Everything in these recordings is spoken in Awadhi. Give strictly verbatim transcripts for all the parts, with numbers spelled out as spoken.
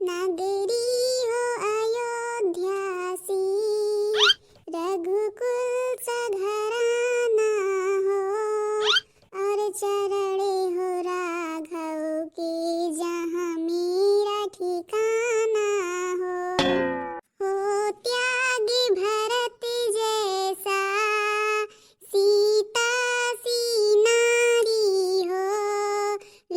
नगरी हो अयोध्या सी, रघुकुल सा घराना हो, और चरण हो राघव के जहाँ मेरा ठिकाना हो। हो त्यागी भरत जैसा, सीता सी नारी हो,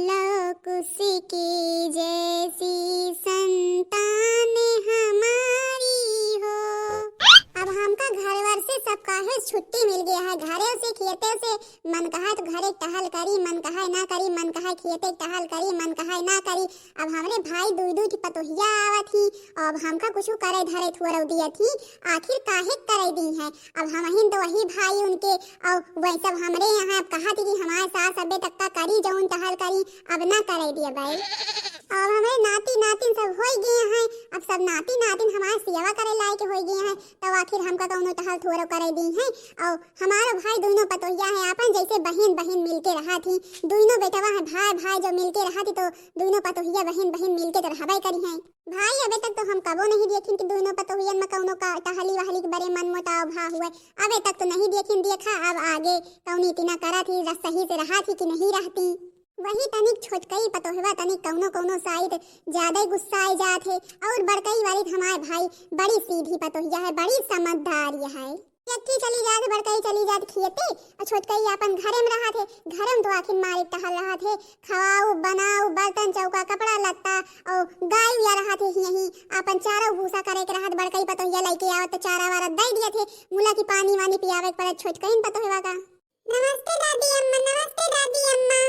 लव कुश की जैसी संतान हमारी हो। अब हमका घरवर से सब काहे छुट्टी मिल गया है, घरे से, खेते से, मन कहा तो घरे टहल करी, मन कहा ना करी, मन कहा खेते टहल करी, मन कहा ना करी। अब हमरे भाई दुई दुई की पतोहिया आवत ही, अब हमका कुछ करे धरे थोरव दियत ही, आखिर काहे करे दी है? अब हमहिन तो वही भाई उनके, और वही सब हमरे यहाँ अब कहा थी कि हमारे सास अबे तक का करी जौन टहल करी, अब ना करे दिए भाई। अब हमरे नाती नातिन सब होई गए हैं, अब सब नाती नातिन हमारे सेवा करे लायक होई गए हैं, तो आखिर हमका कौनो टहल थोरो करे दी है। और हमारो भाई दोनों पतोहिया है आपन, जैसे बहिन बहिन मिलके रहा थी, दोनों बेटवा है भाई भाई जो मिलके रहा थी, तो दोनों पतोहिया बहिन बहिन मिलके तो रहबे करी हैं। भाई, अबे तक तो हम कबो नहीं देखिन कि दोनों पतोहियन में कौनो का टहली वहली के बरे मन मुटाव भा हुए, अबे तक तो नहीं देखिन। देखा अब आगे कौनी इतना करा थी, रस सही से रहा थी कि नहीं रहती। वही तनिक छोटकई पतोहवा तनिक कौनो कौनो साइड ज्यादा ही गुस्साए जात है, और बड़कई वाली हमारे भाई बड़ी सीधी पतोहिया है, बड़ी समझदार है। यक्की चली जात, बड़कई चली जात खेते, और छोटकई आपन घरे में रहा थे। घरे में तो आखिर मालिक टहल रहा थे, खवाऊ बनाऊ, बर्तन चौका, कपड़ा लत्ता, और गाय या रहा थे यही, आपन चारा भूसा करे के रहत, बड़कई पतोहिया लइके आवत तो चारा वारा दे दिए थे, मुला की पानी वानी पियावे के पड़त छोटकई पतोहवा का। नमस्ते दादी अम्मा, नमस्ते दादी अम्मा,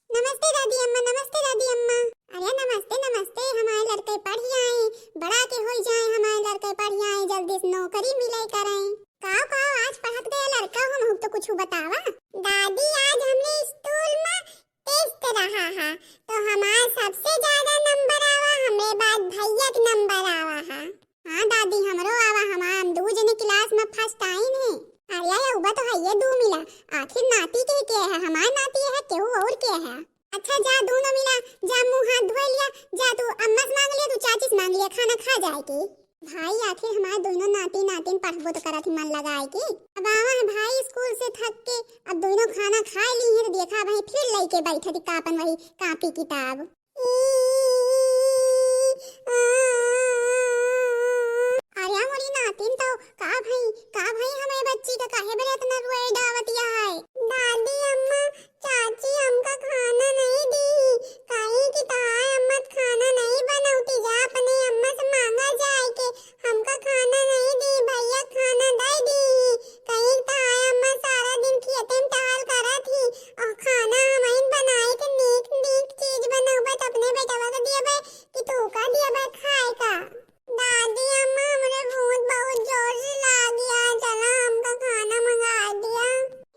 नमस्ते दादी अम्मा, नमस्ते दादी अम्मा। अरे नमस्ते नमस्ते, हमारे लड़के पढ़ आए, बड़ा के होई जाए, हमारे लड़के पढ़ आए, जल्दी से नौकरी मिले करें। काव काव, आज पढ़त गया लड़का हो, हमहू तो कुछ बतावा। दादी, आज हमने स्कूल में टेस्ट रहा है, तो हमार सबसे ज्यादा नंबर आवा, हमरे बाद भैया के नंबर आवा है। हाँ दादी, हमरो आवा, हमार हम दू जने क्लास में फर्स्ट आइन है। अरे अउबा तो है ये दू मिला, आखिर नाती के के है, हमार नाती है केहू और के है? अच्छा जा दोनों मिला, जा मुंह हाथ धोए लिया, जा तू अम्मा से मांग लिया, तू चाची से मांग लिया, खाना खा जाए के। भाई आखिर हमार दोनों नाती नातिन पढ़बो तो करत ही मन लगाए के। अब आवा है भाई स्कूल से थक के, अब दोनों खाना खा ली है तो देखा भाई फिर लइके बैठत ही का अपन वही कापी किताब। अरे मोरी नातिन तो का भई, का भई हमारे बच्ची का काहे बरे इतना रोए डावतिया है? दादी अम्मा, चाची हमका खाना नहीं दी, काहे कि तहार अम्मा खाना नहीं बनौती, जा अपने अम्मा से मांगा जाए के, हमका खाना नहीं दी, भैया खाना दे दी, कहीं तहार अम्मा सारा दिन खेते में टहल करत ही, और खाना हमइन बनाए के नीक नीक चीज बनौबे तो अपने बेटवा के दियबे कि तू का दियबे खाए का? दादी अम्मा, हमरे भूख बहुत जोर से लागी है, चला हमका खाना मंगा दिया।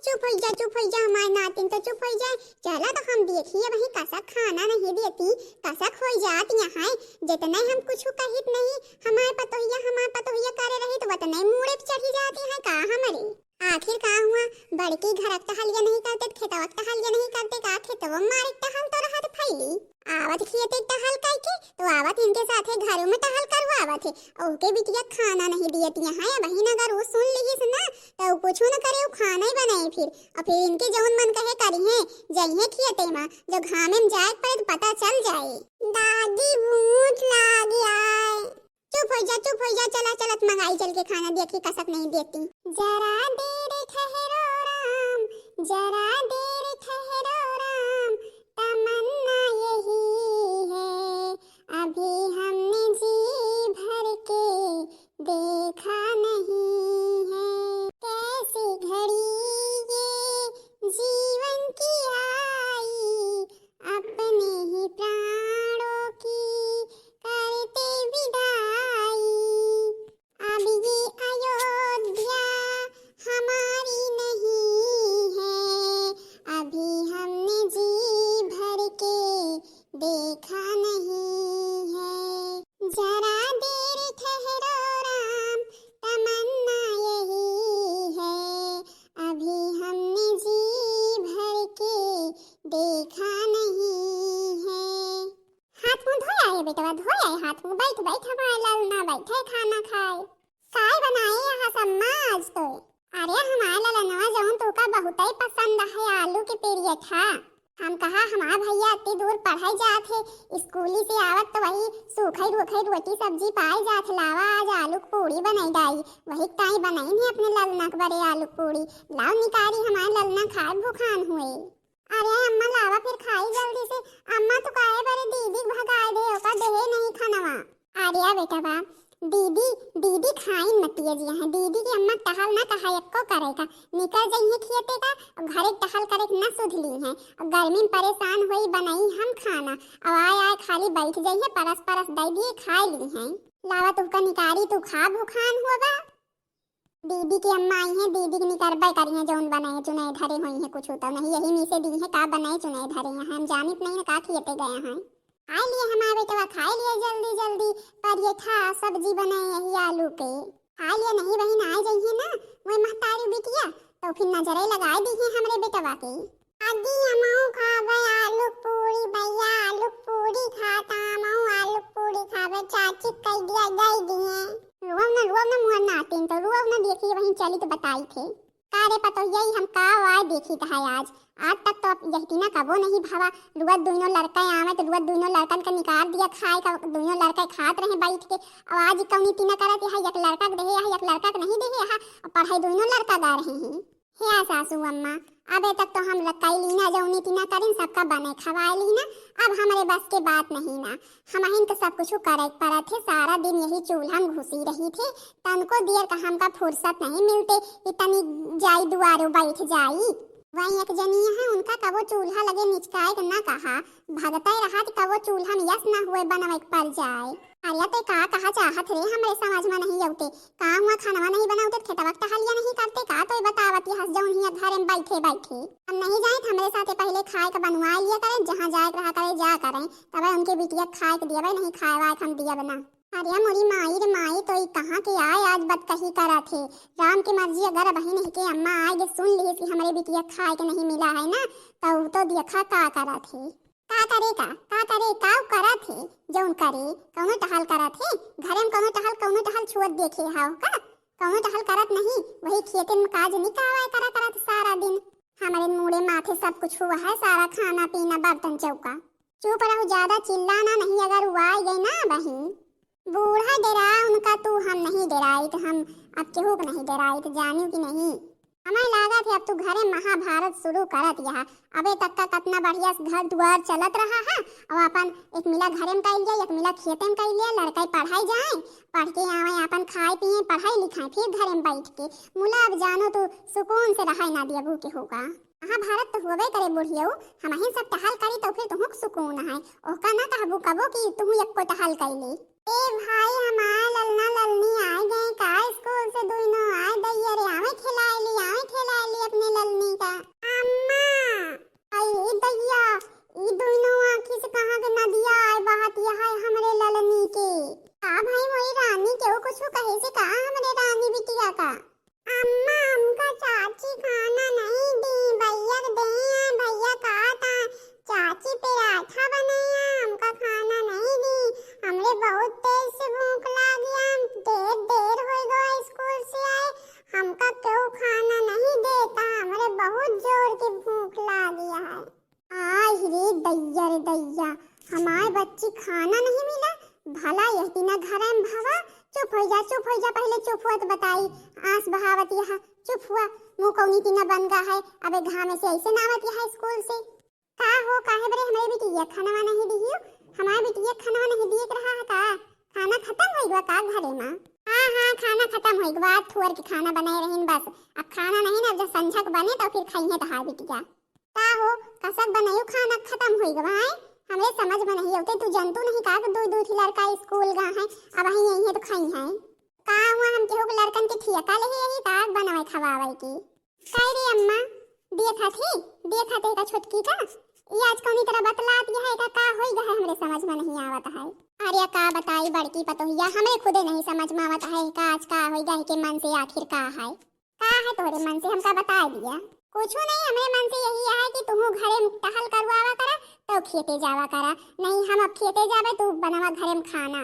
चुप होइ जा, चुप होइ जा, हमार नातिन तो चुप होइ जा। चला तो हम देखिए वही कसक खाना नहीं देती, कसक होइ जात यहाँ। जितने हम कुछ कहित नहीं, हमार पतोहिया, हमार पतोहिया करे रही तो उतने मूड़े पे चढ़ी जाती है का हमरे। आखिर का हुआ, बड़की घरक टहलिया नहीं करते, खेतवक टहलिया नहीं करते, का खेतवो मारे टहल तो रहत फैली। आवत खेते टहल कइके, तो आवत इनके साथे घरों में टहल करवावत है। ओके बिटिया खाना नहीं दियत यहाँ, बहिन अगर वो सुन लिहिस ना, तो कुछ न करे, वो खाना ही बनाए फिर। और फिर इनके जौन मन कहे करी है, जइहे खेते में, जो घामे में जाए के पड़े तो पता चल जाए। दादी भूख लागी आए। चुप होइ जा, चुप होइ जा, चला चलत मंगाई चल के खाना, देखी कसक नहीं देती। जरा देर ठहरो राम, जरा देर ठहरो राम, तमन्ना यही है, अभी हमने जी भर के देखा नहीं है। कैसी घड़ी ये जीवन की आई, अपने ही प्राणों की करते विदाई। अब ये अयोध्या हमारी नहीं है, हाथ मुँह बैठ बैठ हमार ललना बैठे खाना खाए। काय बनाए यहाँ सम्मा आज तो? अरे हमार ललनवा जौन तोका बहुतै पसंद है आलू के पेरियठा। हम कहा हमार भैया अति दूर पढ़ै जात है, स्कूली से आवत तो वही सूखै रूखै रोटी सब्जी पाए जात है, लावा आज आलू के पूड़ी बनाई डाई, वही ताई बनाई है अपने ललना के बरे आलू के पूड़ी। लाओ निकारी हमार ललना खाए भूखान हुए। अरे अम्मा लावा फिर खाई जल्दी से। अम्मा तू काहे बरे दीदी के भगाए दे, ओका देहे नहीं खनवा। अरे बेटवा, दीदी, दीदी खाइन मतिया जी हैं, दीदी के अम्मा टहल ना कहा एक्को करे का, निकल जाइए खेते का, घरे टहल करे के ना सुध ली हैं, गर्मी में परेशान होई बनाई हम खाना, अब आए आए खाली बैठ जाइए, परस परस दे दिए खाए ली हैं। लावा तुमका निकारी तू खा भूखान हुआ बा। दीदी की अम्मा आई हैं, दीदी की निकरबे करी हैं, जौन बनाए चुनाए धरे होई हैं, कुछ होता नहीं, यही में से दी हैं, का बनाए चुनाए धरे हैं, हम जानित नहीं ना का खियते गए हैं। खाए लिए हमारे बेटवा, खाए लिए जल्दी जल्दी, पर ये था सब्जी बनाए यही आलू के। खाए लिए नहीं बहिन, आ जाइए ना, वही महतारी बिटिया, तो फिर नजरे लगाए दी है हमरे बेटवा के। आजी हमहू खाबे आलू पूरी, भैया आलू पूरी खाता, हमहू आलू पूरी खाबे, चाची कह दिया दे दिए। रुआव ना, रुआव ना, मुआ नातिन तो रुआव ना, देखिए वहीं चली तो बताई थे। का रे पतोहिया, ई हम का वाय देखी त है आज, आज तक तो अब यही तीना कबो नहीं भवा। रुआ दुइनो लड़का आवे तो रुआ दुइनो लड़कन के निकाल दिया खाए का, दुइनो लड़का खात रहे बैठ के। अब आज कौनी तीना करत है, एक लड़का के देहे है, एक लड़का के नहीं देहे है, अब पढ़ाई दुइनो लड़का गा रहे हैं। हे आ सासू अम्मा, अबे तक तो हम रकाई लीना, जौनी तीना करिन सबका बने खवाए लीना, अब हमरे बस के बात नहीं ना। हमहिन के सब कुछ करे के परत है, सारा दिन यही चूल्हा में घुसी रही थे, तनको देर का हमका फुर्सत नहीं मिलते कि तनी जाई दुआरो बैठ जाई। वही एक जनी है, उनका कबो चूल्हा लगे निचकाए के ना कहा, भगते रहा कि कबो चूल्हा में यस ना हुए बनवे के पड़ जाए। अरे ते का कहा चाहत रे, हमरे समझ में नहीं अउते। का हुआ, खानवा नहीं बनाउते, खेतवा के टहलिया नहीं करते का? तो बतावत यह जौन हिया घरे में बैठे बैठे। हम नहीं जाइत, हमरे साथे पहले खाए के बनवा लिया करें, जहाँ जाए के रहा करे जा करें, तबे उनके बिटिया खाए के दियबे, नहीं खाए वाए के हम दियब ना। अरे मोरी माई रे माई, तो ई कहाँ के आए आज बतकही करत हे। राम के मर्जी अगर बहिन ही के अम्मा आए के सुन लिहिस कि हमरे बिटिया खाए के नहीं मिला है ना, तो उ तो देखा का करत हे। का करे का, का करे, का उ करत हे? जौन करे, कौनो टहल करत हे? घरे में कौनो टहल, कौनो टहल छुअत देखे हाव का? कौनो टहल करत नहीं, वही खेते में काज निकावाए करा करत सारा दिन। हमरे मूड़े माथे सब कुछ हुआ है, सारा खाना पीना बर्तन चौका। चुप रहो, ज्यादा चिल्लाना नहीं, अगर उ आए गए ना बहिन। बूढ़ा डेरा उनका तू, हम नहीं डेराइत, हम अब केहू के नहीं डेराइत, जानियो कि नहीं। हमें लागत है अब तू घरे महाभारत शुरू करत यह। अबे तक का कतना बढ़िया से घर दुआर चलत रहा है, अब अपन एक मिला घरे में कइल जाए, एक मिला खेते में कइल जाए, लड़का पढ़ाई जाए, पढ़ के आवे अपन खाए पिए, पढ़ाई लिखाए, फिर घरे में बैठ के मुला अब जानो तू सुकून से रहाई ना दिया भूखे होगा। महाभारत तो होबे करे बुढ़ियऊ, हमही सब टहल करी तो फिर तुहूँ के सुकून है, ओका ना कहबू कबो कि तुहूँ एको टहल कइले। ए भाई, हमार ललना ललनी आए गए का स्कूल से? दुइनो आए दैया रे, आवे खिलाए ली, आवे खिलाए ली अपने ललनी का। अम्मा, अरे दैया, ई दुइनो आँखी से कहाँ के नदिया आए बहत यह है हमरे ललनी के। का भाई मोरी रानी, केहू कुछ कहे से का हमरे रानी बिटिया का? अम्मा, हमका चाची खाना नहीं दी, भैया के दे आए, भैया कहा था चाची पराठा बनाया, हमका खाना नहीं दी। हमरे बहुत तेज से भूख लागी, हम ढेर देर हो गवा स्कूल से आए, हमका केहू खाना नहीं देता, हमरे बहुत जोर के भूख लागी है। आय रे दैया रे दैया, हमार बच्ची खाना नहीं मिला, भला यह तीना घर में भवा। चुप हो जा, चुप हो जा, पहले चुप हुआ तो बताई। आँस बहावत यह, चुप हुआ, मुँह कौनी तीना बन गा है, अबे घामे से ऐसे नावत यह स्कूल से। का हो, काहे बरे हमरे बिटिया खानवा नहीं दिहियो? हमार बिटिया खानवा नहीं दिए के रहा है का? खाना खत्म हो गवा का घरे में? हाँ हाँ, खाना खत्म हो गवा, थोर के खाना बनाए रहीन बस, अब खाना नहीं ना, जब संझक बने तो फिर खाइए तहार बिटिया। का हो, कसक बनायु खाना खत्म होई गवा है? हमरे समझ में नहीं अउते, तू जनतू नहीं का कि दुई दुई ठी लड़का स्कूल गा हैं, अब वहीं यही है तो खाई हैं। का हुआ, हम केहू के लड़कन के ठियका लेहे यही का बनवे खवावे की? काई रे अम्मा, देखा थे, देखा थे का छोटकी का, ये आज कौनी तरह बतलात यह है का, का होई गा है, हमरे समझ में नहीं आवत है। अरे का बताई बड़की पतोहिया, हमरे खुदे नहीं समझ में आवत है का आज का होई गा है के मन से आखिर का है। का है तोहरे मन से, हमका बताए दिया। कुछू नहीं, हमरे मन से यही है कि तुहू घरे में टहल करवावा करा, तो खेते जावा करा। नहीं, हम अब खेते जाबे, तू बनावा घरे में खाना।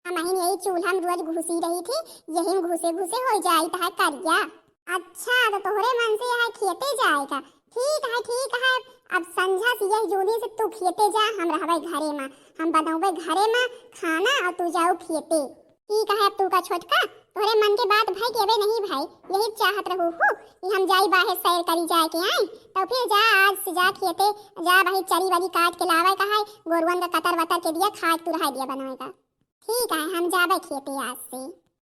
हमहिन यही चूल्हा में रोज घुसी रही थी, यही में घुसे घुसे हो जाई तहार करिया। अच्छा, तो तोहरे मन से है खेते जाए का? ठीक है, ठीक है, अब संझा से यही जूनी से तू खेते जा, हम रहबे घरे में, हम बनौबे घरे में खाना और तू जाऊ खेते। ठीक है, अब तू का छोटका, तोहरे मन के बात भाई के अबे नहीं भाई, यही चाहत रहू हु कि हम जाई बाहर सैर करी जाए के आई, तो फिर जा आज से जा खेते, जा भाई चरी वरी काट के लावे का है, गोरुअन का कतर वतर के दिया खाए तू रहा दिया बनावे का। ठीक है, हम जाबे खेते आज से।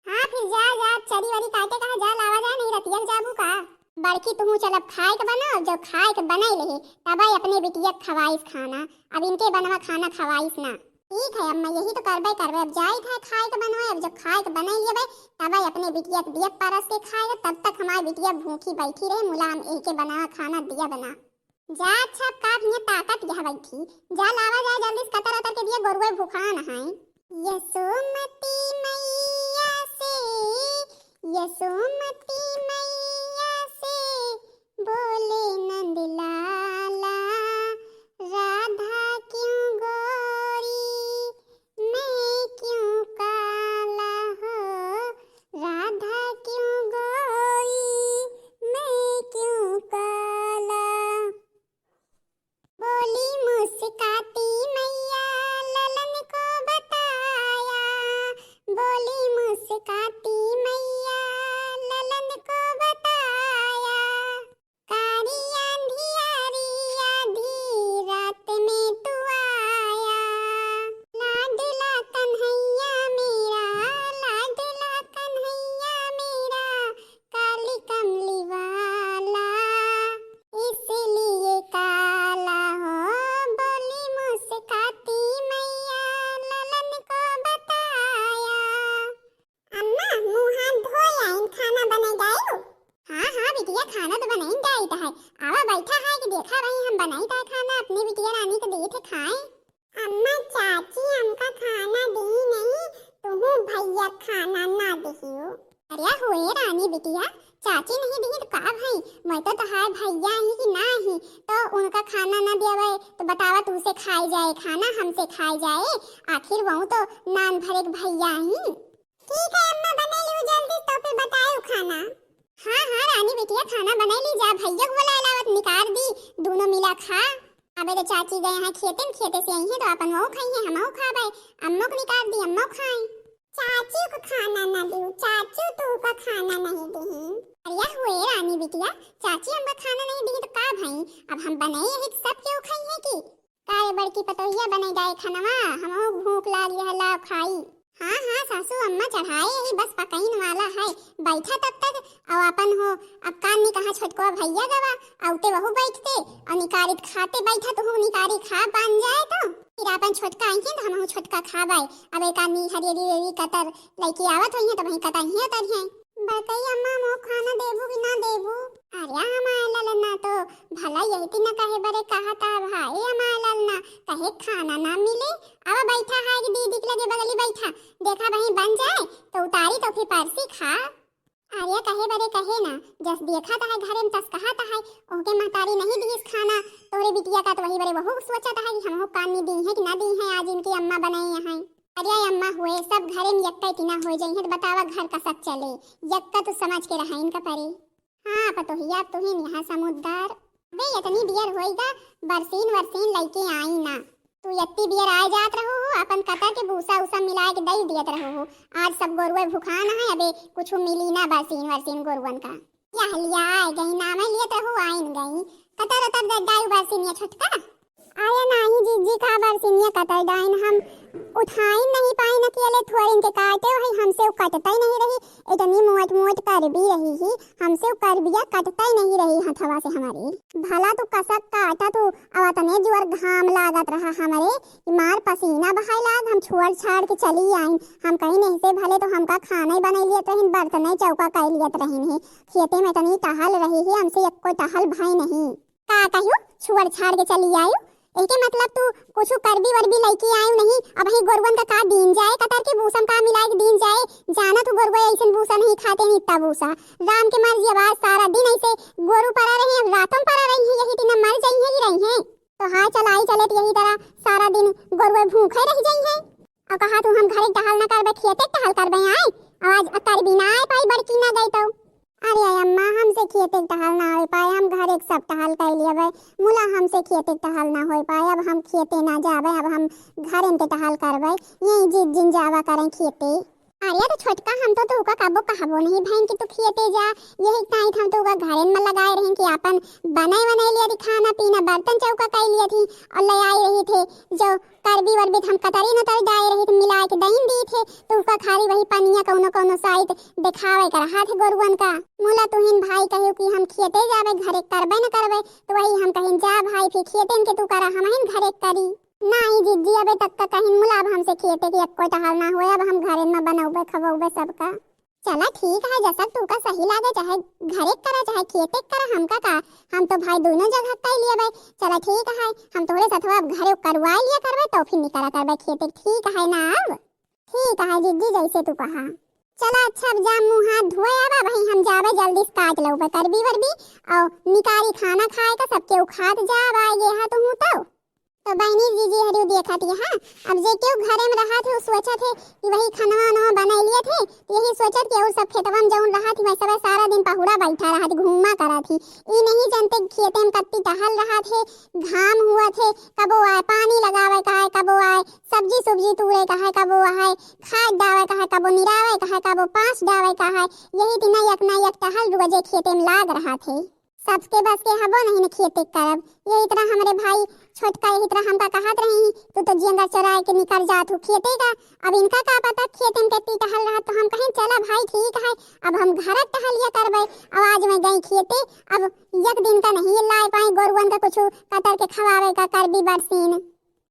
हाँ, फिर जा, जा, चरी वरी काटे कहा जा, लावा जा, नहीं रतिया के जाबू का? बड़की तुहू चल अब खाए के बनाओ, जो खाए के बनाई लेही, तब आई अपने बिटिया के खवाइस खाना, अब इनके बनवा खाना खवाइस ना। ठीक है अम्मा, यही तो करबे करबे, अब जाई था खाए के बनवा, अब जब खाए के बनाई लेबे, तब आई अपने बिटिया के दियत परस के खाए, तब तक हमारी बिटिया भूखी बैठी रहे, मुला हम एके बनवा खाना दिया बना। जा, अच्छा, अब का भैया ताकत यह बैठी, जा लावा जाए जल्दी से कतर अतर के दिया, गोरुए भुखान हैं। यशोमती मैया से, यशोमती मैया से बोले नंद लाला, राधा क्यों गोरी, मैं क्यों काला हो, राधा क्यों गोरी, मैं क्यों काला। बोली मुस्काती मैया ललन को बताया, बोली मुस्काती मैया ललन को बताया। कारी आंधी आरी आधी रात में तू आया, लाडला कन्हैया मेरा, लाडला कन्हैया मेरा, काली कमली वाला, इसलिए काला हो, बोली मुस्काती मैया ललन को बताया। अम्मा, मुँह हाथ धोए आइन, खाना बनाई डायो? हाँ, हाँ बिटिया, खाना तो बनाई डाई है। आवा बैठा है कि देखा भाई हम बनाई दा खाना, अपनी बिटिया रानी के देत है खाए। अम्मा, चाची हमका खाना दी नहीं, तुहू भैया खाना ना दिहियो। अरे हुए रानी बिटिया, चाची नहीं दी तो का भाई, मैं तो तहार भैया ही कि ना ही, तो उनका खाना ना देवे तो बतावा, तू से खाए जाए खाना, हमसे खाए जाए, आखिर वो तो नान भरे के भैया ही। ठीक है अम्मा, बनाई लियो जल्दी, तो फिर बतायो खाना। हाँ, हाँ, रानी बिटिया, खाना बनाई ली जा, भैया को बुलाए लावत, निकार दी, दोनों मिला खा। अबे तो चाची गए हैं खेते में, खेते से आई हैं तो अपन वो खाई हैं, हम वो खाबे। अम्मो को निकार दी, अम्मो खाए। चाची को खाना ना दू, चाचू तू का खाना नहीं दी। अरे हुए रानी बिटिया, चाची हमका खाना नहीं दी तो का भाई, अब हम बनाए यही तो सब केहू खाई है कि? का रे बड़की पतोहिया, बने जाए खनवा, हमहू भूख लाग है, लाव खाई। हाँ, हाँ सासू अम्मा, चढ़ाए ही बस पकइन वाला है, बैठा तब तक। और अपन हो, अब कान निकाहा छोटको भैया गवा, औते वहू बैठते, और निकारित खाते बैठा तो हूँ निकारी खा बन जाए तो, फिर अपन छोटका आई तो हमहू छोटका खाबाए। अब एक आदमी हरियरी रेरी कतर लइके आवत होई है, तब वहीं कतहिए उतरिहैं। बतई अम्मा, मोह खाना देबू कि ना देबू? अरे हमार ललना तो भला यही तीन कहे बरे कहा था भाई, हमार ललना कहे खाना ना मिले। अब बैठा है कि दीदी के लगे बगली बैठा, देखा वहीं बन जाए तो उतारी तो फिर परसी खा। अरे कहे बरे कहे ना, जस देखा था है घरे में तस कहा था है, ओके महतारी नहीं दीस खाना, तोरे बिटिया का तो वही बरे वहू सोचा था है कि हमहू कान में दी है कि ना दी है, आज इनकी अम्मा बनाई है। अरे अम्मा हुए, सब घरे में यक्का इतना हो जाई है, तो बतावा घर का सब चले, यक्का तो समझ के रहा इनका परे। हाँ पतोहिया, अब तुहिन यहाँ समुद्र। अबे इतनी बियर होइगा, बरसीन वरसीन लइके आई ना। तू यत्ती बियर आए जात रहो हो, अपन कतर के भूसा उसा मिलाए के दई दियत रहो हो। आज सब गोरुए भुखान है, अबे कुछ मिली ना बरसीन वरसीन गोरुअन का। या हलिया आए गई, नाम लियत रहो, आइन गई। कतर उतर दे डायू बरसीनिया छोटका। आया नाही जीजी, का बरसीनिया कतर डाइन, हम उठाइन नहीं पाइन अकेले, थोड़िन के काटे वही, हमसे उ कटतई नहीं रही। इतनी मोट मोट करबी रही ही, हमसे उ करबिया कटतई नहीं रही हथवा से हमारे। भला तू कसक काटा तू, अब अतने जोर घाम लागत रहा हमरे कि मार पसीना बहाए लाग, हम छोड़ छाड़ के चली आइन। हम कहीं नहीं से भले तो हमका खाना ही बनाई लियत रहिन, बर्तन ही चौका कर लियत रहिन है। खेते में इतनी टहल रही ही, हमसे एको टहल भई नहीं। का कहियो, छोड़ छाड़ के चली आयु? एके मतलब तू कुछ करबी वरबी लइके आयु नहीं? अब ही गोरुअन का का दीन जाए, कतर के भूसम का मिलाए के दीन जाए, जानत हूँ गोरुआ ऐसन भूसा नहीं खाते हैं इतना भूसा। राम के मर्जी, अब आज सारा दिन ऐसे गोरू परा रहे हैं, अब रातों परा रही हैं, यही दिन मर जाई हैं कि रही हैं। तो हाँ, चल आई चले तो यही तरह सारा दिन गोरुआ भूखे रह जाई हैं। और कहा तू हम घरे टहल ना करबे, खेते टहल करबे आए। और आज करबी ना आए पाई, बड़की ना गई तो। अरे अम्मा, हमसे खेते टहल ना हो पाए, हम घरे के सब टहल कर लेबे। मुला हमसे खेते टहल ना हो पाए, अब हम खेते ना जाबे, अब हम घरे के टहल करबे। यही जिद जिन जावा करें खेते। अरे तो छोटका, हम तो तुका कबो कहबो नहीं भैन कि तू खेते जा। यही ताई हम तुका घरे में लगाए रही कि आपन बने बने लिया थी, खाना पीना बर्तन चौका कर लिया थी और ले आई रही थे जो करबी वरबी हम कतरी न तर डाए रही थे, मिलाए के दइन दी थे, तो उका खाली वही पनिया कौनो कौनो साइत देखावे का रहा थे गोरुअन का। मुला तुहिन भाई कहियो कि हम खेते जाबे, घरे करबे न करबे, तो वही हम कहिन जा भाई फिर खेते के तू करा, हमहिन घरे करी। नाई जिज्जी, अबे तक का कहिन मुला अब हमसे खेते की एक्को टहल ना होए, अब हम घरे में बनौबे खबौबे सबका। चला ठीक है, जैसा तू का सही लागे, चाहे घरे करा चाहे खेते करा, हमका का, हम तो भाई दोनों जगह कई लिए भाई। चला ठीक है, हम तोहरे सथवा अब घरे करवाए लिया करबे, तो फिर निकला करबे खेते, ठीक है ना? अब ठीक है जिज्जी, जैसे तू कहा। चला अच्छा, अब जा मुँह हाथ धोए आवा भाई, हम जाबे जल्दी से काट लौबे करबी वरबी, और निकारी खाना खाए का सबके उखात जा, अब आए गे हा तू तो। तो बहनी जीजी हरियो देखत ही, हाँ, अब जे केहू घरे में रहत है, उ सोचत है कि वही खनवा वनवा बनाई लियत है, तो यही सोचत कि और सब खेतवा में जौन रहत है, वही सब सारा दिन पहुड़ा बैठा रहत है, घूमा करत है। ई नहीं जानते कि खेते में कत्ती टहल रहत है, घाम हुअत है, कबो आए पानी लगावे का है, कबो आए सब्जी सुब्जी तूरे का है, कबो आए खाद डावे का है, कबो निरावे का है, कबो पाँच डावे का है। यही दिन एक ना एक टहल रोजे खेते में लाग रहत है। सबके बस के हबो नहीं न खेते करब। यही तरह हमरे भाई छोटका यही तरह हमका कहत रही, "तू तो जियंदा चराए के निकल जात हो खेते का।" अब इनका का पता खेते में कत्ती टहल रहत, तो हम कहें, "चला भाई ठीक है, अब हम घर टहलिया करबे।" अब आज मैं गई खेते, अब एक दिन का नहीं लाए पाए गोरुअन का कुछ कतर के खवावे का करबी बरसीन।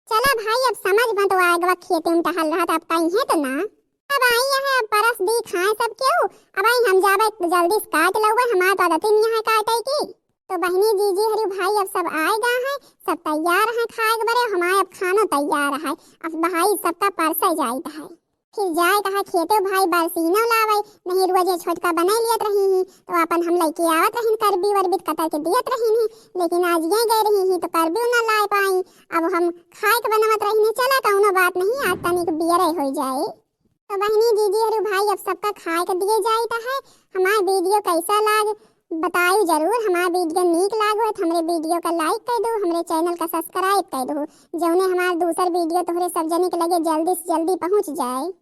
चला भाई, अब समझ में तो आए गवा, खेते में टहल रहत, अब कहीं है तो ना। अब आई है, अब परस दी खाए सब केहू। अब आई हम जाबे जल्दी से काट लउबे, हमार तो आदत ही नहीं है काटे की। तो बहनी जीजी हरी भाई अब सब आए गा हैं, सब तैयार हैं खाए के बरे, हमारे अब खानो तैयार है। अब भाई सबका परसे जाइत है, फिर जाए कहा खेते भाई बरसीनो लावे, नहीं रोजे छोटका बनाई लियत रही ही, तो अपन हम लइके आवत रहीन करबी वरबी कतर के दियत रहीन ही, लेकिन आज ये गए रही ही तो करबी ना लाए पाई। अब हम खाए के बनवत रहीन, चला कौनो बात नहीं, आज तनिक बियरे हो जाए। तो बहनी जीजी हरी भाई अब सबका खाए के दिए जाइत है। हमार video कैसा लाग बताई जरूर, हमार video नीक लाग हो तो हमरे video का like कर दो, हमरे channel का subscribe कर दो, जौने हमार दूसर video तोहरे सब जने के लगे जल्दी से जल्दी पहुँच जाए।